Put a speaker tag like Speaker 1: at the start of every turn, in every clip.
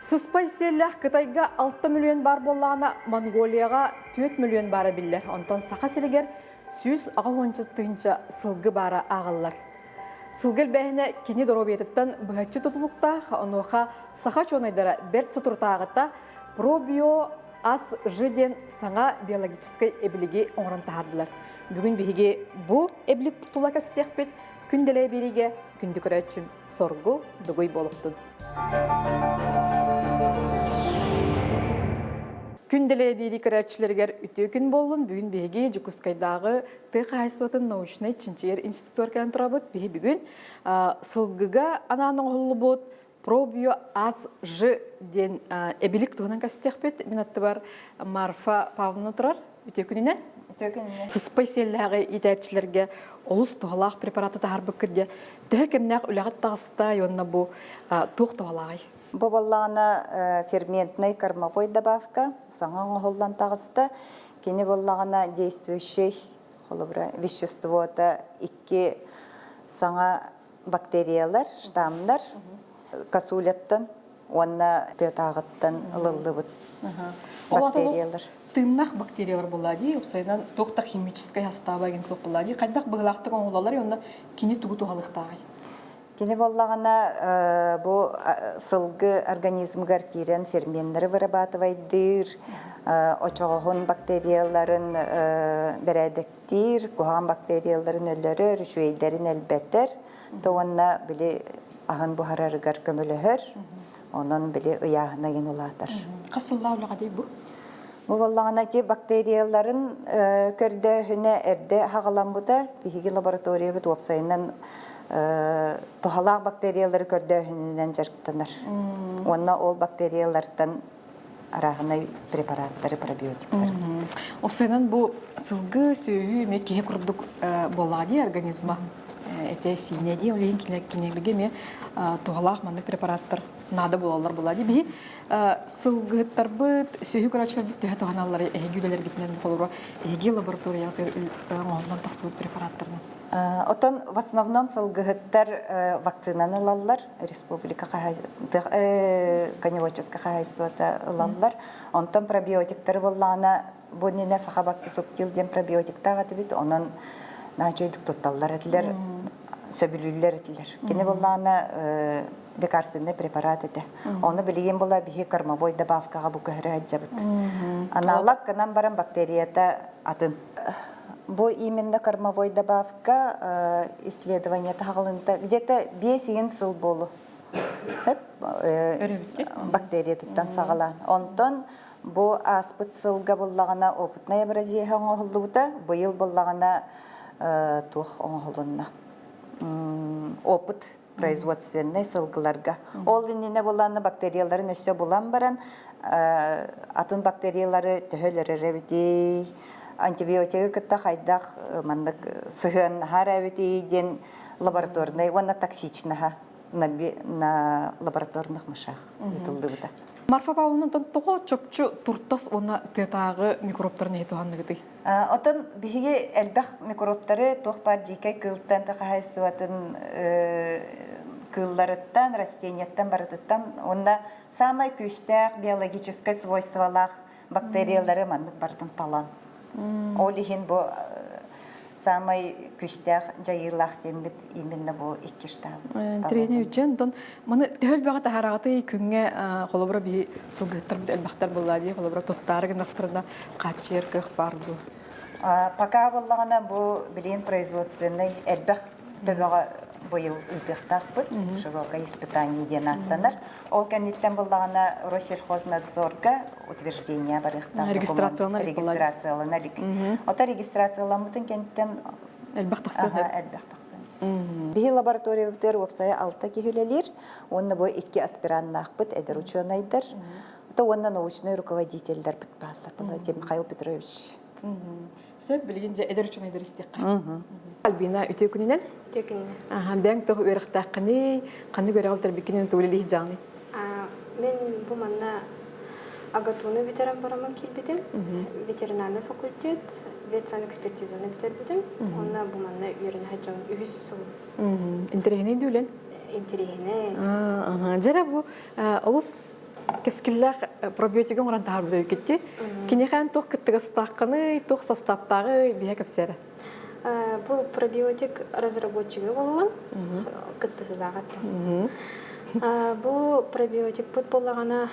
Speaker 1: Сыспай сиэллээх Кытайга 6 мөлүйүөн баар буоллаҕына, Монголияҕа 4 мөлүйүөн баара биллэр. Онтон Саха сиригэр 180 тыһыынча сылгы баара ааҕыллар. Сылгы элбээһинэ кини доруобуйатыттан быһаччы тутулуктаах, онуоха саха учуонайдара бэрт соторутааҕыта пробио ас Ж диэн саҥа биологическай эбилиги оҥорон таһаардылар. Бүгүн биһиги бу эбилик тула кэпсэтиэхпит. Күн дэлэй биэриигэ күндү көрөөччүм соргу дугуй буолуохтун. Күн дэлэй биэрии көрөөччүлэригэр үтүө күн буоллун. Бүгүн биһиги Дьокуускайдааҕы тыа хаһаайыстыбатын научнай чинчийэр институтугар кэлэн турабыт. Биһи бүгүн сылгыга анаан оҥоһуллубут пробио ас Ж диэн эбилик туһунан кэпсэтиэхпит. Мин аттыбар Марфа Павловна турар. Үтүө күнүнэн.
Speaker 2: Үтүө күнүнэн.
Speaker 1: Сыспай сиэллээҕи иитээччилэргэ олус туһалаах препараты таһаарбыккыт диye. Төһө кэмнээх үлэҕит таҕыста уонна бу туох туһалааҕый?
Speaker 2: Бу буоллаҕына ферментный кормовой добавка саҥа оҥоһуллан таҕыста. Кини буоллаҕына действующий холобура веществота икки саҥа бактериялар, штаммнар косуляттан уонна тыатааҕыттан ылыллыбыт бактериялар.
Speaker 1: Тыыннаах бактериялар буолла дии, уопсайынан туох да химическай састааба деген суох буолла дии. Хайдах быһыылаахтык оҥоһулаллар уонна кини тугу туһалыахтааҕый?
Speaker 2: Кини буоллаҕына бу сылгы организмыгар киирэн ферменнэри вырабатывайдыыр, очоҕоһун бактерияларын бэрээдэктиир, куһаҕан бактерияларын өлөрөр, үчүгэйдэрин элбэтэр, то уонна били аһын буһарарыгар көмөлөһөр, онон били ыйааһына иһин улаатар.
Speaker 1: Хас сыллаах үлэҕэ бу?
Speaker 2: Бу буоллаҕына ити бактерияларын көрдөөһүнэ эрдэ хаҕаламмыта. Биһиги лабораториябыт уопсайынан туһалаах бактериялары көрдөөһүнүнэн дьарыктанар. Уонна ол бактериялартан арааһынай препараттары, пробиотиктары.
Speaker 1: Уопсайынан бу сылгы, сүөһү эмиэ киһи курдук буоллаҕа дии организма этэ сиинэ дии, ол иһин кинилэргэ эмиэ туһалаах маннык препараттар наада буолаллар буолла дии. Биһи сылгыһыттарбыт, сүөһү көрөөччүлэрбит төһө туһаналлар эһиги үлэлэргитинэн холобура эһиги лабораторияҕытыгар оҥоһуллан тахсыбыт препараттарынан?
Speaker 2: Отон в основном сылгыһыттар вакцинаны ылаллар, республика коневодческай хаһаайыстыбата ылаллар. Онтон пробиотиктары буоллаҕына, бу иннинэ саха бактисуптил диэн пробиотиктаах этибит, онон наачойдук тутталлар этилэр, сөбүлүүллэр этилэр. Кини буоллаҕына лекарственный препарат этэ. Ону билигин була биһи кормовой добавкаҕа бу көһөрө сылдьабыт. Аналог гынан баран бактерията атын. Бу именно кормовой добавка исследование таһаҕалынта где-то 5 сыл буолу. Бактериятыттан саҕалаан. Онтон бу ааспыт сылга буллаҕына опытнай образеһа оҥоһуллубута, быйыл буллаҕына туох оҥоһулунна. Опыт производственнай сылгыларга. Ол иннинэ буланна бактерияларын өссө булан баран атын бактериялары төһө өлөрөр эбитий, антибиотигы кытта хайдах маннык сыһыаннаһар эбитий диэн лабораторнай уонна токсичнаһа на лабораторных мышах ыытыллыбыта.
Speaker 1: Марфа Павловна тоҕо чопчу туртас уонна тыатааҕы микробтарын эһи туһанныгытый?
Speaker 2: Оттон биһиги элбэх микробтары туох баар дьиикэй кыылтан хаһаайыстыбатын кыылларыттан, растенияттан барытыттан уонна саамай күүстээх биологическай свойстволаах бактериялары маннык барытын талан. Ол иһин бу саамай күүстээх дьайыылаах диэммит именно бу икки штамм.
Speaker 1: Тренер үчен, онтон маны төһө элбэҕи таһаараҕытый күҥҥэ холобура биһи сылгыһыттарбыт элбэхтэр буоллаа дии, холобура туттаары гыннахтарына хааччыйар кыах баар дуо?
Speaker 2: Пока буоллаҕына бу билигин производственнай элбэх төбөҕө быйыл ыытыахтаахпыт широкое испытание диэн ааттанар. Ол кэнниттэн буоллаҕына Россельхознадзорга утверждение барыахтаах регистрациялана илик. Ото регистрацияламмытын кэнниттэн
Speaker 1: элбэх тахсан
Speaker 2: элбэх тахсан. Биһи лабораториябытыгар уопсайа алта киһи үлэлиир уонна бу икки аспираннаахпыт эдэр учуонайдар то уонна научнай руководительдэрбит бааллар. Владимир Михаил Петрович.
Speaker 1: Сөп, билигин дьэ эдэр учуонайдар истиэххэ. Альбина, үтүө күнүнэн.
Speaker 3: Үтүө күнүнэн.
Speaker 1: Аха, бэйэҥ туох үөрэхтээххиний, ханнык үөрэҕи бүтэрбиккинэн тугу үлэлии сылдьаҕыный?
Speaker 3: Мин бу манна АГАТУ-ну бүтэрэн бараммын киирбитим. Ветеринарный факультет, ветсанэкспертизаны бүтэрбитим. Уонна бу манна үөрэнэ сылдьабын үһүс сылым.
Speaker 1: Интэриэһинэй дии үлэн?
Speaker 3: Интэриэһинэй.
Speaker 1: Дьэрэ бу олус кэскиллээх пробиотигы оҥорон таһаарбыт эбиккит Киниэхэ туох кыттыгастааххыный, туох састааптааҕый биһэ кэпсээрэ.
Speaker 3: Бу пробиотик разработчига болуон кыттыһыылаах этэ. Бу пробиотикпыт буоллаҕына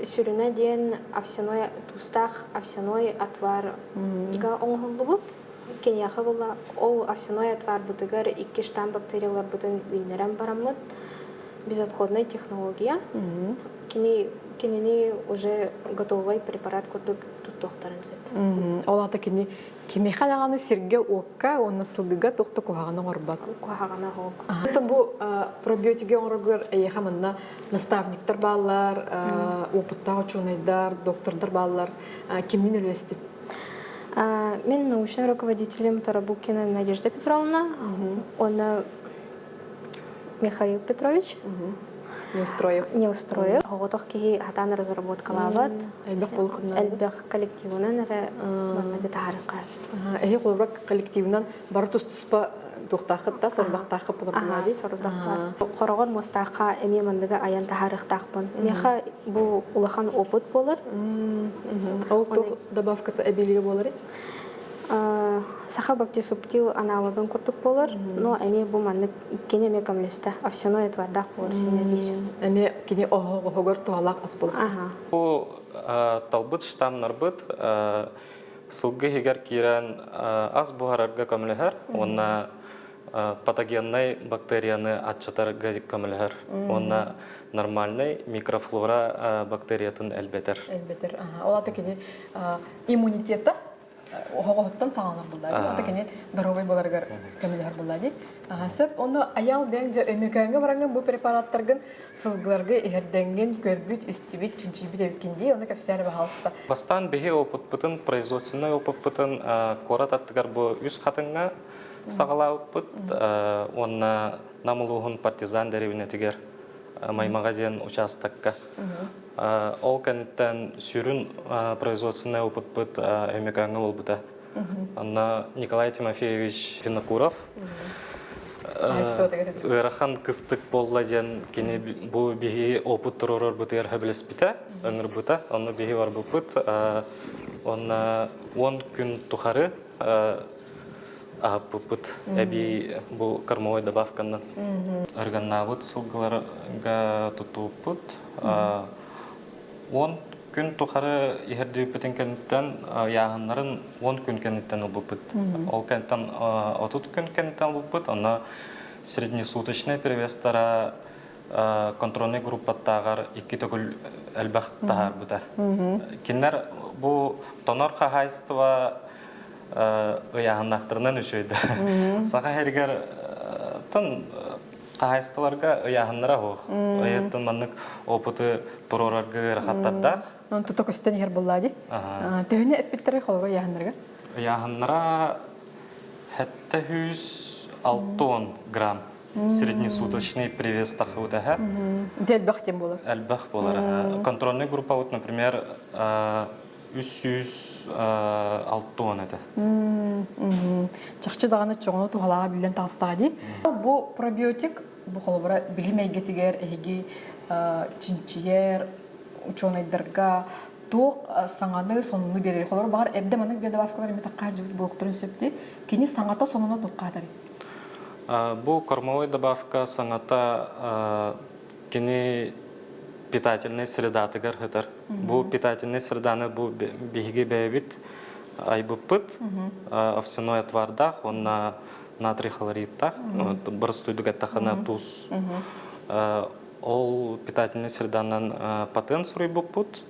Speaker 3: сүрүнэ диэн овсяной туустаах овсяной отварга оҥоһуллубут. Киниэхэ буолла ол овсяной отварбытыгар икки штамм бактерияларбытын үүннэрэн бараммыт безотходная технология. Кини кинини уже готовый препарат курдук туттуохтарын сөп.
Speaker 1: Ол аата кини кимиэхэ даҕаны сиргэ-уокка уонна сылгыга туох да куһаҕаны оҥорбот.
Speaker 3: Куһаҕана суох.
Speaker 1: Оттон бу пробиотиги оҥороргор эйиэхэ манна наставниктар бааллар, опыттаах учуонайдар, доктордар бааллар. Кимнин үлэлэстит?
Speaker 3: Мин научный руководителем Тарабукина Надежда Петровна. Он Михаил Петрович.
Speaker 1: Неустроев.
Speaker 3: Неустроев. Оҕотох киһи хатаан разработкалаабат.
Speaker 1: Элбэх болкуннан.
Speaker 3: Элбэх коллективынан эрэ манныгы таһаарыкка.
Speaker 1: Эһи холобура коллективынан бары тус-туспа туохтааххыт да, сорудахтааххыт болар буолаа
Speaker 3: Сорудахпар. Хороҕор муостаахха эмиэ манныгы айан таһаарыахтаахпын. Миэхэ бу улахан опыт буолар.
Speaker 1: Ол туох добавката эбиилигэ буоларый?
Speaker 3: Саха бактисубтил аналогын курдук буолар, но эмиэ бу маннык кини эмиэ көмөлөстө. Овсяной отвардаах буолар синэ биир.
Speaker 1: Эмиэ кини оһоҕоһугар туһалаах ас буолар.
Speaker 4: Бу талбыт штаммнарбыт сылгы иһигэр киирэн ас буһарарга көмөлөһөр уонна патогеннай бактерияны аччатарга көмөлөһөр уонна нормальный микрофлора бактериятын элбэтэр.
Speaker 1: Элбэтэр. Ол ата кини иммунитета оһоҕоһуттан саҕаланар буолла. Ата кини здоровый боларыгар көмөлөһөр буолла дии. Сөп, онно аял бэйэҥ дьэ Өймөкөөҥҥө бараҥҥын бу препараттаргын сылгыларга иһэрдэҥҥин көрбүт, истибит, чинчийбит эбиккин дии. Ону кэпсээри баһаалыста.
Speaker 4: Бастаан биһи опытпытын, производственнай опыппытын куорат аттыгар бу үс хатыҥҥа саҕалаабыппыт уонна Нам улууһун Партизан дэриэбинэтигэр Маймаҕа диэн учаастакка. Ол кэнниттэн сүрүн производственнай опытпыт Өймөкөөҥҥө буолбута. Онно Николай Тимофеевич Винокуров ыарахан кыстык буолла диэн кини бу биһи опыт туруорарбытыгар сөбүлэспитэ, ыҥырбыта. Онно биһи барбыппыт. Онно 10 күн тухары аһаппыппыт эбии бу кормовой добавканан органнаабыт сылгыларга туттубуппут 10 күн тухары иһэрдибиппитин кэнниттэн ыйааһыннарын 10 күн кэнниттэн ылбыппыт ол кэнниттэн 30 күн кэнниттэн ылбыппыт онно среднесуточный перевестара контрольный группаттааҕар икки төгүл элбэх таһаарбыта кинилэр бу тонор хаһаайыстыба ыйааһыннаахтарынан үчүгэй Саха сиригэр тон хаһаайыстыбаларга ыйааһыннара суох. Ыйыттан маннык опыты туруорарга ыарахаттардаах.
Speaker 1: Тута көстөн иһэр буоллаа дии. Төһөнү эппиттэрэ холобура ыйааһыннарга?
Speaker 4: Ыйааһыннара 760 грамм среднесуточный привес тахыбыта.
Speaker 1: Элбэх тем болар.
Speaker 4: Элбэх болар. Контрольный группа вот, например, 360 этэ.
Speaker 1: Чахчы даҕаны чоҕону туһалааҕа биллэн таҕыстаҕа дии. Бу пробиотик бу холобура билим эйгэтигэр эһиги чинчийэр учуонайдарга туох саҥаны сонуну биэрэр. Холобура баҕар эрдэ маннык биодобавкалар эмиэ такка сылдьыбыт буолуохтарын сөп дии. Кини саҥата сонуна туоххаатарый?
Speaker 4: Бу кормовой добавка саҥата кини питательнай средатыгар сытар. Бу питательнай среданы бу биһиги бэйэбит айбыппыт. Овсяной отвардаах уонна натрий хлоридтаах. Боростуйдук эттэххинэ туус. Ол питательнай среданан патент суруйбуппут.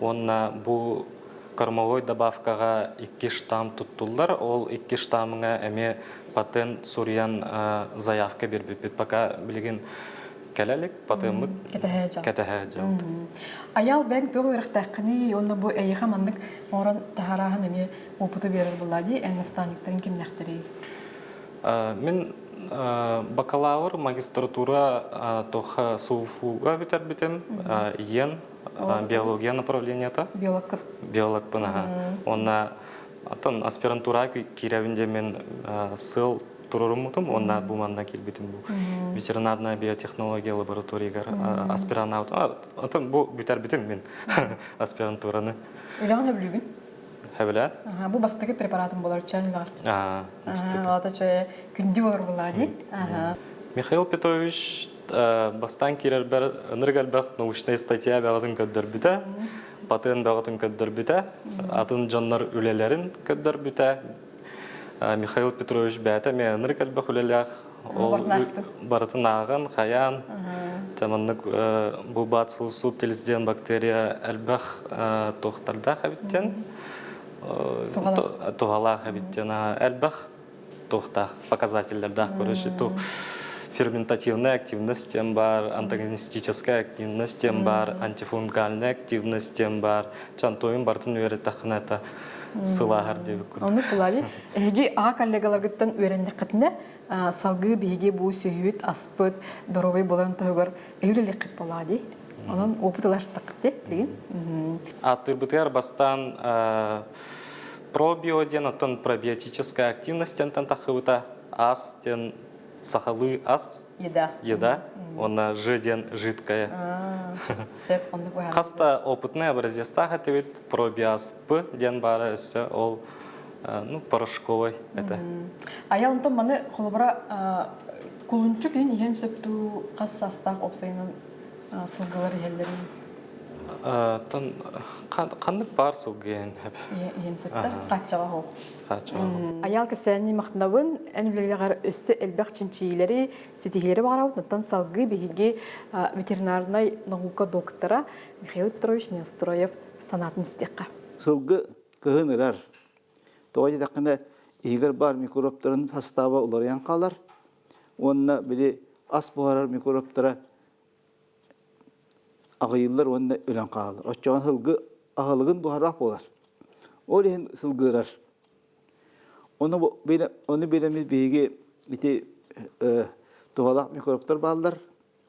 Speaker 4: Уонна бу кормовой добавкаҕа икки штамм туттуллар. Ол икки штаммҥа эмиэ патент суруйан заявка биэрбиппит. Пока билигин кэлэ илик, патеммыт кэтэһэ дьалт.
Speaker 1: Аял бэйэҥ туох үөрэхтээххиний уонна бу эйиэхэ маннык оҥорон таһаарааһын эмиэ опыту биэрэр буоллаа дии эн наставниктарыҥ кимнээхтэрий?
Speaker 4: Мин бакалавр магистратура тоха СУФУга бүтэрбитим иен. Биология направлениета.
Speaker 1: Биологка.
Speaker 4: Биологпын аха. Онна атын аспирантура кииребин диэн мен сыл туруруммутум, онна бу манна киирбитим бу ветеринарная биотехнология лабораториягар аспирант. Атын бу бүтэрбитим мин аспирантураны.
Speaker 1: Үлэҕин өбүлүүгүн?
Speaker 4: Хэбилэ.
Speaker 1: Бу бастакы препаратым болар чан үлэҕэр. Ата чэ күндү болар буолаа дии.
Speaker 4: Михаил Петрович бастаан киирэрбэр ынырык элбэх научнай статья бөҕөтүн көрдөрбүтэ, патент бөҕөтүн көрдөрбүтэ, атын дьоннор үлэлэрин көрдөрбүтэ. Михаил Петрович бэйэтэ эмиэ ынырык элбэх үлэлээх, ол барытын ааҕан, хайаан, маннык бу бациллус субтилис диэн бактерия элбэх туохтардаах эбит диэн, туһалаах эбит диэн, элбэх туохтаах показателлэрдээх короче ту ферментативная активность тем бар, антагонистическая активность тем бар, антифунгальная активность тем бар. Чантойун бартын үөрэтэххинэ это сылааһар диэбит курдук.
Speaker 1: Оннук булари. Эһиги аҕа коллегаларгыттан үөрэннэххитинэ салгыы биһиги бу сүһүбүт аспыт доруобай буоларын туһугар өйүлэлиэххит буолаа дии. Онон опыт ылартаххыт дии билигин.
Speaker 4: Ааттыырбытыгар бастаан Пробио диэн оттон пробиотическая активность диэнтэн таххыбыта ас диэн сахалыы ас.
Speaker 1: Еда.
Speaker 4: Еда. Уонна ж диэн жидкая.
Speaker 1: Сөп, оннук быһаарар.
Speaker 4: Хаста опытный образецтаах этибит пробиас П диэн баара өссө ол ну порошковый это.
Speaker 1: Аял онтон маны холобура кулунчук иһин иһэн сөп дуу хас саастаах уопсайынан сылгылар иһэллэрин
Speaker 4: Тон ханнык баар сылгы иһин
Speaker 1: Иһин сөптө хааччаҕа хоох.
Speaker 4: Хааччаҕа
Speaker 1: Аял кэпсээни махтанабын эн үлэлэҕэр өссө элбэх чинчийиилэри, ситиһиилэри баҕарабыт. Оттон салгыы биһиги ветеринарнай наука доктора Михаил Петрович Неустроев санаатын истиэххэ.
Speaker 5: Сылгы кыһын ырар. Тоҕо диэтэххинэ, иһигэр баар микробтарын састааба уларыйан хаалар уонна били ас буһарар микробтара аҕыйыыллар уонна өлөн хаалар. Оччоҕо сылгы аһылыгын буһарах буолар. Ол иһин сылгырар. Ону, ону билэммит биһиги ити туһалаах микробтар бааллар.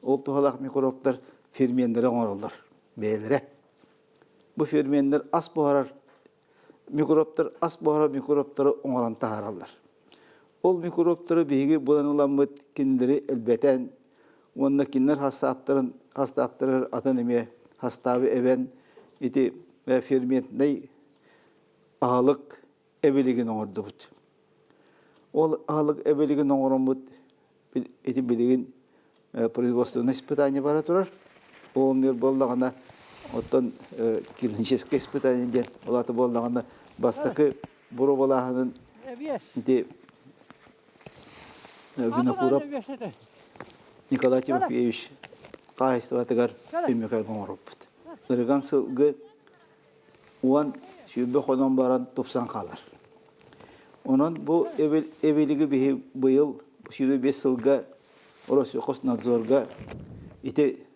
Speaker 5: Ол туһалаах микробтар ферменнэри оҥороллор бэйэлэрэ. Бу ферменнэр ас буһарар микробтар ас буһарар микробтары оҥорон таһаараллар. Ол микробтары биһиги булан ыламмыт кинилэри элбэтэн уонна кинилэр хастааптарын хастааптарыгар атын эмиэ хастаабы эбэн ити ферментнэй аһылык эбилигин оҥордубут. Ол аһылык эбилигин оҥороммут ити билигин производственное испытание бара турар. Ол мир буоллаҕына, оттон клиническое испытание диэн ол аты буоллаҕына бастакы боруобалааһынын ити Винокуров Николай Тимофеевич хаһаайыстыбатыгар түмүкэ оҥороппут. Ырыган сылгы 10-20 хонон баран тупсан хаалар. Онон бу эбилиги биһи быйыл 25 сылга Россельхознадзорга ити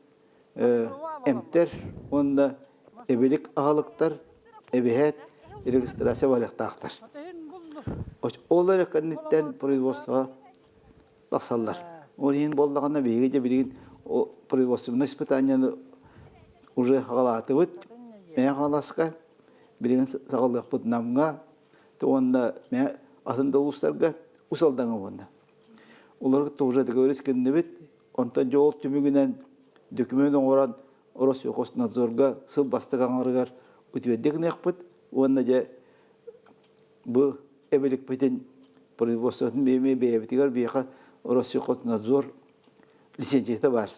Speaker 5: эмтэр уонна эбилик аһылыктар эбиһээт регистрация барыахтаахтар. Ол эрэ кэнниттэн производство тахсаллар. Ол иһин буоллаҕына биһиги дьэ билигин производственное испытанияны уже хаҕалаатыбыт. Мэйэ Хаҥаласка билигин саҕалыахпыт Намҥа уонна Мэйэ атын да улуустарга Ус Алдаҥа уонна. Олорго тоже договорились гынныбыт. Онтон дьэ ол түмүгүнэн документ оҥорон Россельхознадзорга сыл бастакы аҥарыгар утверди гыныахпыт уонна дьэ бу эбиликпитин производствотын эмиэ бэйэбитигэр биһиэхэ Россельхознадзор лицензията баар.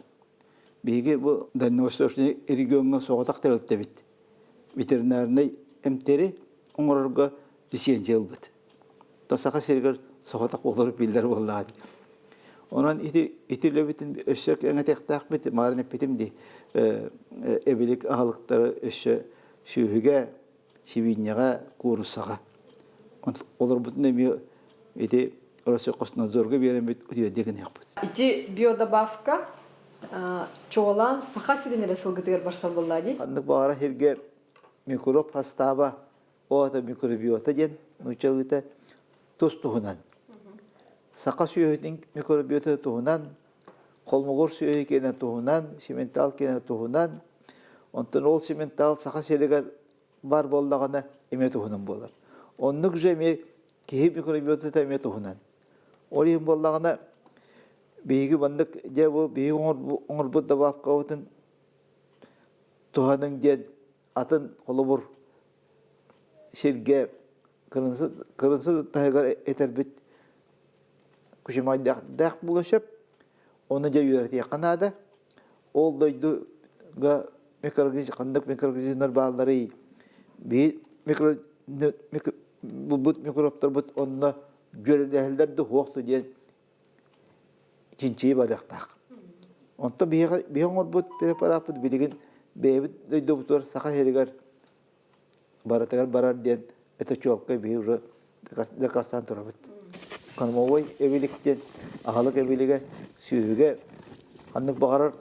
Speaker 5: Биһиги бу Дальневосточный региоҥҥа соҕотох тэрилтэбит. Ветеринарнай эмтэри оҥорорго лицензия ылбыт. То Саха сиригэр соҕотох буолар биллэр буоллаҕа дии. Онон ити ити үлэбитин өссө кэҥэтиэхтээхпит, маарын эппитим дии, эбилик аһылыктары өссө сүөһүгэ сибиинньэҕэ, кууруссаҕа. Олорбутун эмиэ ити Россельхознадзорга биэрэммит утуйардыы гыныахпыт.
Speaker 1: Ити биодобавка чуолаан Саха сирин эрэ сылгытыгар барсар буоллаа дии?
Speaker 5: Ханнык баҕара сиргэ микроб хастааба, ол аата микробиота диэн нууччалыыта тус туһунан. Саха сүөһүтүн микробиота туһунан, холмогор сүөһү киэнэ туһунан, сементал киэнэ туһунан. Онтон ол симментал Саха сиригэр баар буоллаҕына эмиэ туһунан буолар. Оннук же эмиэ киһи микробиотата эмиэ туһунан. Ол иһин буоллаҕына биһиги маннык дьэ бу биһиги оҥорбут добавкабытын туһаныҥ диэн атын холобур сиргэ кырынсы таһыгар этэрбит күчүмэйдээх буолуон сөп. Ону дьэ үөрэтиэххэ наада. Ол дойдуга микроорганизм ханнык микроорганизмнар баалларый? Биһи микро булбут микробтарбыт онно дьүөрэлэһэллэр да суох диэн чинчийи барыахтаах. Онтон биһиэхэ биһи оҥорбут препараппыт билигин бэйэбит дойдубутугар Саха сиригэр барытыгар барар диэн это чуолкай биһи уже дакаастаан турабыт. Кормовой эбилик диэн аһылык эбилигэ сүөһүгэ ханнык баҕарар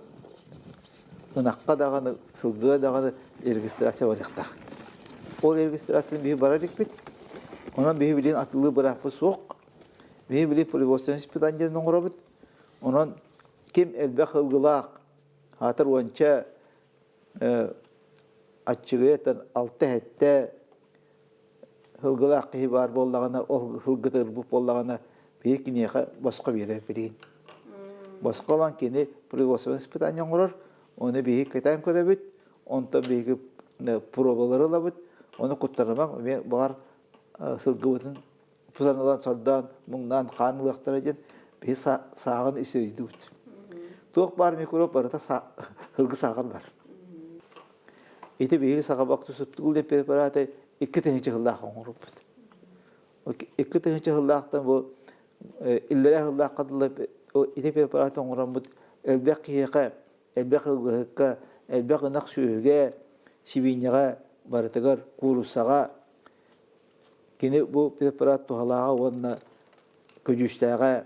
Speaker 5: ынахха даҕаны, сылгыга даҕаны регистрация барыахтаах. Ол регистрацияны биһи барар иликпит. Онон биһи билигин атылыы бырааппыт суох. Биһи билигин производственный испытание диэн оҥоробут. Онон ким элбэх ылгылаах, аатар уонча аччыгыйа алта-сэттэ сылгылаах киһи баар буоллаҕына, ол сылгыта ырбыт буоллаҕына, биһи киниэхэ босхо биэрэр билигин. Босхо ылан кини производственное испытание оҥорор, ону биһиги кэтээн көрөбүт, онтон биһиги пробалары ылабыт, ону куттанымаҥ, эмиэ баҕар сылгыбытын тутан ылан сордоон, муҥнаан хаан ылыахтара диэн биһи сааҕын ис өйдүүбүт. Туох баар микроб барыта сылгы сааҕар бар. Ити биһиги сахабактусуптугул диэн препараты 2000 сыллаах оҥорбуппут. 2000 сыллаахтан бу иллэрээ сыллаахха дылы ити препараты оҥороммут элбэх киһиэхэ, элбэх ылгыһыкка, элбэх ынах сүөһүгэ, сибиинньэҕэ барытыгар, кууруссаҕа кини бу препарат туһалааҕа уонна көдьүүстээҕэ.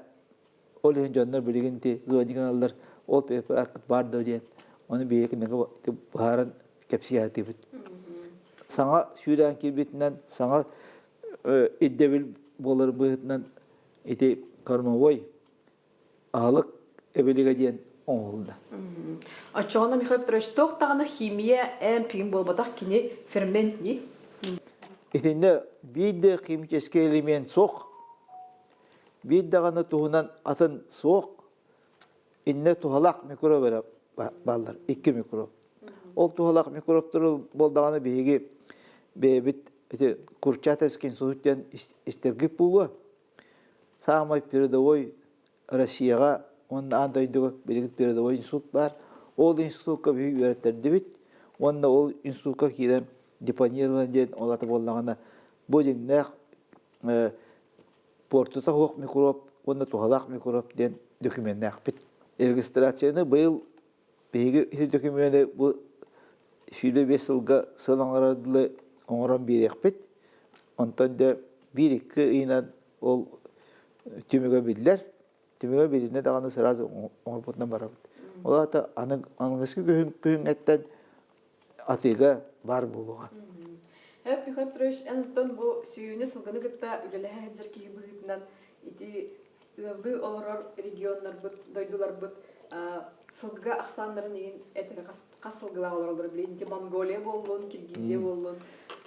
Speaker 5: Ол иһин дьоннор билигин ити зоодик гыналлар, ол препарат баар дуо диэн, ону биһиги кинигэ быһааран кэпсии сатыыбыт. Саҥа сүүрээн киирбитинэн, саҥа ирдэбил буолар быһыытынан ити кормовой аһылык эбилигэ диэн оҥоһулла.
Speaker 1: Оччоҕуна Михаил Петрович туох даҕаны химия эмп буолбатах кини фермент дии.
Speaker 5: Итиннэ биир да химическэй элемент суох, биир даҕаны туһунан атын суох, иннэ туһалаах микроб эрэ бааллар, икки микроб. Ол туһалаах микробтары буолдаҕына биһиги бэйэбит ити Курчатовский институт диэн истэргит буолуо. Саамай передовой Россияҕа уонна аан дойдуга билигин передовой институт баар. Ол институкка биһиги үөрэттэрдибит уонна ол институкка киирэн депонирование диэн ол ата буоллаҕына бу дьиҥнээх пуортута суох микроб уонна туһалаах микроб диэн докуменнаахпыт. Регистрацияны быйыл биһиги ити докумены бу 25 сылга сыл оҥорор дылы оҥорон биэриэхпит. Онтон да биир-икки ыйынан ол түмүгэ биллэр. Түмүгэ билиннэ даҕаны сразу оҥорбутунан барабыт. Ол аата аныгыскы күһүн күһүҥҥэттэн атыыга баар буолуоҕа.
Speaker 1: Эп Михаил Петрович, эн оттон бу сүөһүнү сылгыны кытта үлэлэһэ сылдьар киһи быһыытынан ити ыаллыы олорор регионнарбыт, дойдуларбыт сылгыга ахсааннарын иһин этэрэ хас сылгылаах олороллор билин ити Монголия буоллун, Киргизия буоллун.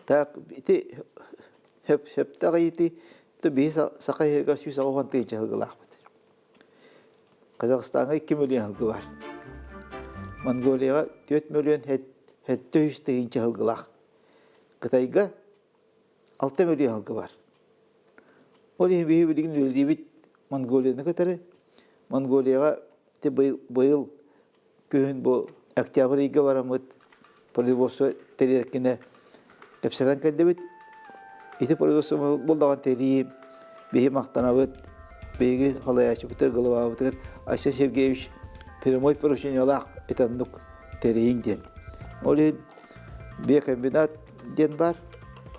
Speaker 5: Так, ити сөптөөх ити биһи саха иһигэр 180 тыһыынча сылгылаахпыт. Казахстаҥҥа 2 миллион сылгы бар. Монголияҕа 4 миллион 700 тыһыынча сылгылаах. Кытайга 6 миллион сылгы бар. Ол иһин биһи билигин үлэлиибит Монголияны кытары. Монголияҕа быйыл күһүн бу октябрь ыйга бараммыт производство тэрийэркинэ кэпсэтэн кэллибит. Ити производство булдаҕын тэрийии биһи махтанабыт. Биһиги салайааччыбытыгар, главабытыгар Айсен Сергеевич прямой поручениелаах итаннук тэрийиҥ диэн. Ол иһин биокомбинат диэн бар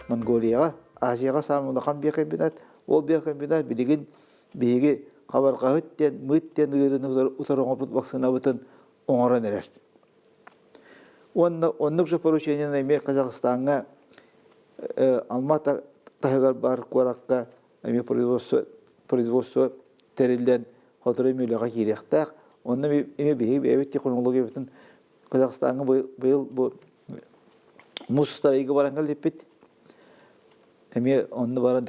Speaker 5: Монголияҕа, Азияҕа саамай улахан биокомбинат. Ол биокомбинат билигин биһиги хабарҕаһыт диэн, мыт диэн ыарыыны утары оҥорбут вакцинабытын оҥорон эрэр. Уонна оннук же поручениены эмиэ Казахстаҥҥа Алма таһыгар баар куоракка эмиэ производство, производство тэриллэн сотору эмиэ үлэҕэ киириэхтээх. Онно эмиэ биһиги бэйэбит технологиябытын Казахстаҥҥа быйыл бу Муус устар ыйга баран кэлбиппит. Эмиэ онно баран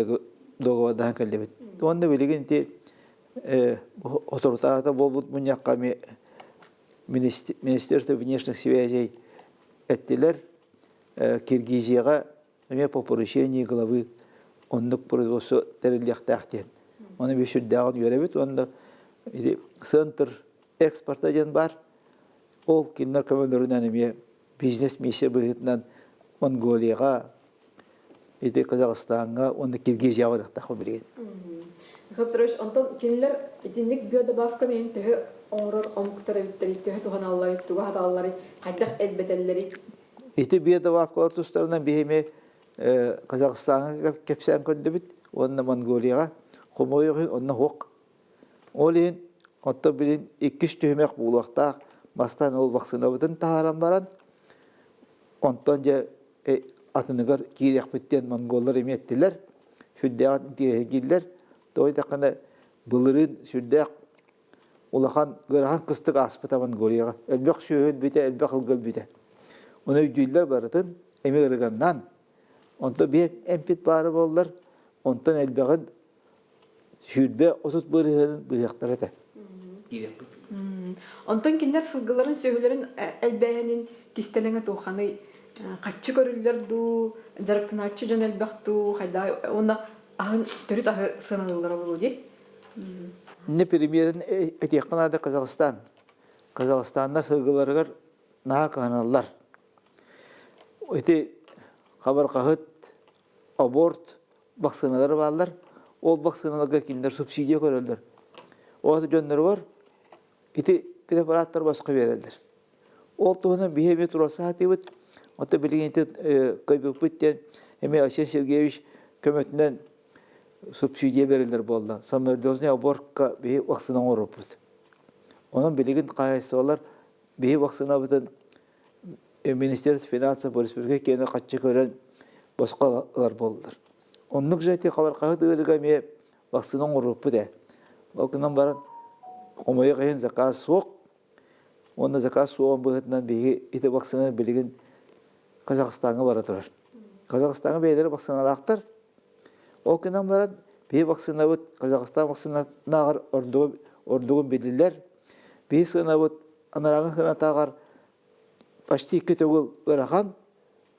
Speaker 5: договордаһан кэллибит. Уонна билигин ити соторутааҕыта буолбут мунньахха эмиэ Министерство внешних связей эттилэр. Киргизияҕа эмиэ по поручению главы оннук производство тэриллиэхтээх диэн. Ону биир сүрдээҕин үөрэбит уонна ити центр экспорта диэн баар. Ол кинилэр көмөлөрүнэн эмиэ бизнес-миссия быһыытынан Монголияҕа, ити Казахстаҥҥа уонна Киргизияҕа барыахтаах билигин.
Speaker 1: Михаил Петрович, онтон кинилэр итинник биодобавканы иһин төһө оҥорор омуктар эбиттэрий, төһө туһаналларый, тугу аһаталларый, хайдах элбэтэллэрий?
Speaker 5: Ити биодобавкалар тустарынан биһими Казахстаҥҥа кэпсээн көрдүбүт уонна Монголияҕа хомойуох иһин онно суох. Ол иһин оттон билин иккис түһүмэх буолуохтаах. Бастаан ол вакцинабытын таһааран баран, онтон дьэ атыныгар киириэхпит диэн монголлар эмиэ эттилэр. Сүрдээҕин интириэһиргииллэр. Тоҕо диэтэххинэ былырыын сүрдээх улахан ыарахан кыстык ааспыта Монголияҕа. Элбэх сүөһү өлбүтэ, элбэх ылга өлбүтэ. Ону өйдүүллэр барытын, эмиэ ырыганнаан. Онтон биир эмпит баара буоллар, онтон элбэҕин 20-30 бырыһыанын быһыахтара этэ.
Speaker 1: Онтон кинилэр сылгыларын, сүөһүлэрин элбээһинин кистэлэҥэ туохханый? Хаччы көрүллэр дуу, дьарыктанааччы дьон элбэх дуу, хайдах уонна аһын төрүт аһы сыаналыыллара буолуо дии?
Speaker 5: Инне премьерин этиэххэ наада Казахстан. Казахстаннар сылгыларыгар наһаа кыһаналлар. Ити хабарҕаһыт, аборт вакциналары бааллар. Ол вакциналарга кинилэр субсидия көрөллөр. Ол дьонноругар ити препараттар босхо биэрэллэр. Ол туһунан биһи эмиэ туруорса сатыыбыт. Оттон билигин ити кыайбыппыт диэн эмиэ Айсен Сергеевич көмөтүнэн субсидия бэриллэр буолла. Самозвездный абортка биһи вакцина оҥоруоппут. Онон билигин хаһаайыстыбалар биһи вакцинабытын Министерство финансов республика киэнэ хаччы көрөн босхо ылар буоллар. Оннук же ити халархаһыт ыарыыга эмиэ вакцина оҥоруоппут ээ. Ол гынан баран хомойуох иһин заказ суох. Уонна заказ суоҕун быһыытынан биһиги ити вакцина билигин Казахстаҥҥа бара турар. Казахстаҥҥа бэйэлэрэ вакциналаахтар. Ол гынан баран биһи вакцинабыт Казахстан вакцинатынааҕар ордугун биллилэр. Биһи сыанабыт анарааҥы сыанатааҕар почти икки төгүл ыарахан,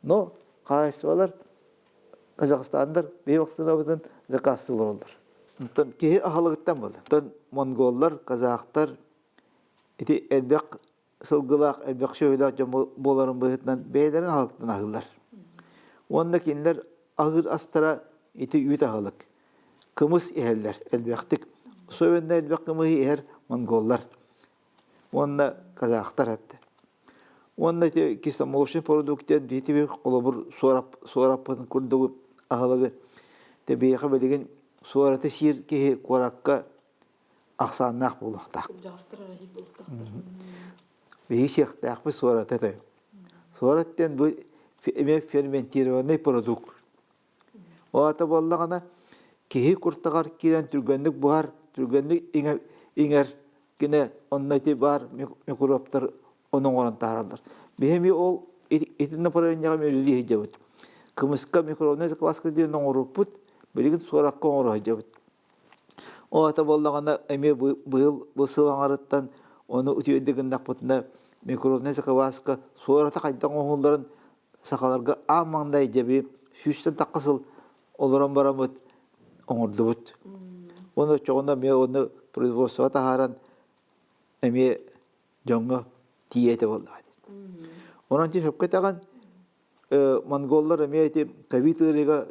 Speaker 5: но хаһаайыстыбалар Казахстандар биһи вакцинабытын заказтыы олороллор. Онтон киһи аһылыгыттан буолла. Онтон монголлар, казахтар ити элбэх сылгылаах, элбэх сүөһүлээх дьон буоларын быһыытынан бэйэлэрин аһылыктан аһыыллар. Уонна кинилэр аһыыр астара ити үүт аһылык. Кымыс иһэллэр элбэхтик. Особенно элбэх кымыһы иһэр монголлар уонна казахтар эптэ. Уонна ити кисломолочный продукт диэн ити холобур суораппытын курдук аһылыгы тэбиэхэ билигин суораты сиир киһи куоракка ахсааннаах буолуохтаах. Биһиги сиэхтээхпит суората этэ. Суорат диэн бу эмиэ ферментированный продукт. Ол аата буоллаҕына киһи куртаҕар киирэн түргэнник буһар, түргэнник иҥэр гинэ онно ити баар микробтар ону оҥорон таһаараллар. Биһи эмиэ ол ити направлениеҕа үлэлии сылдьабыт. Кымыска микробнай закваска диэн оҥоруппут, билигин суоракка оҥоро сылдьабыт. Ол аата буоллаҕына эмиэ быйыл бу сыл аҥарыттан ону үтүөдэ гыннахпытына микробнай закваска суората хайдах оҥоһулларын сахаларга аан маҥнай дьэби сүүстэн тахха сыл олорон бараммыт оҥордубут. Уонна оччоҕуна эмиэ ону производствоҕа таһааран эмиэ дьоҥҥо тиийэ этэ буоллаҕа дии. Онон ити сөпкө этэҕин, монголлар эмиэ ити ковид ыарыыга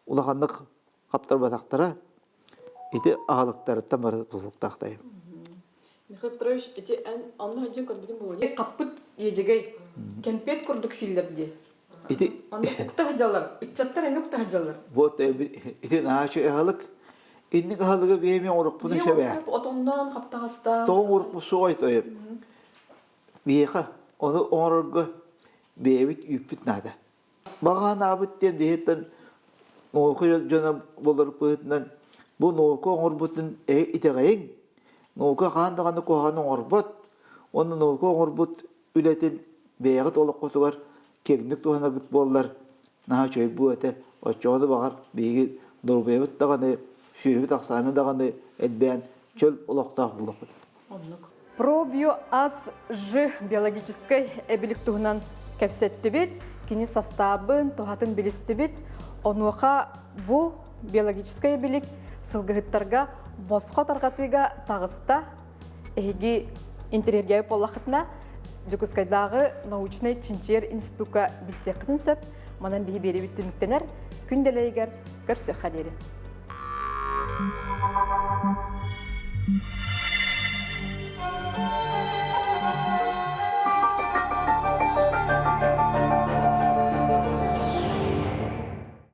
Speaker 5: улаханнык хаптарбатахтара ити аһылыктарыттан барыта тутулуктаахтайым.
Speaker 1: Михаил Петрович, ити эн онно сылдьан көрбүтүм буолуо. Хаппыт иэдьэгэй кэмпиэт курдук сииллэр дии.
Speaker 5: Ити
Speaker 1: Онно укта сылдьаллар. Ыччаттар эмиэ укта сылдьаллар.
Speaker 5: Вот ити наһаа үчүгэй аһылык. Инник аһылыгы биһиэми оҥорукпутун сөбө.
Speaker 1: Отонноон, хаптаҕастаан.
Speaker 5: Тоҕо оҥорукпут суоҕай тойоп. Биһиэхэ ону оҥорорго бэйэбит үүппүт наада. Баҕа санаабыт диэн биһиттэн наука дьоно буолар быһыытынан бу наука оҥорбутун итэҕэйиҥ. Наука хаһан даҕаны куһаҕаны оҥорбот. Уонна наука оҥорбут үлэтин бэйэҕит олоххутугар киэҥник туһанарбыт буоллар, наһаа үчүгэй буо этэ. Оччоҕо баҕар биһиги доруобуйабыт даҕаны, сүөһүбүт ахсаана даҕаны элбээн чөл олохтоох буолуохпут.
Speaker 1: Оннук. Пробио ас Ж биологическай эбилик туһунан кэпсэттибит, кини састаабын, туһатын билистибит. Онуоха бу биологическай эбилик сылгыһыттарга босхо тарҕатыыга таҕыста. Эһиги интэриэһиргээбит буоллаххытына, Дьокуускайдааҕы научнай чинчийэр институкка билсиэххитин сөп. Манан биһи биэриибит түмүктэнэр. Күн дэлэйигэр көрсүөххэ диэри.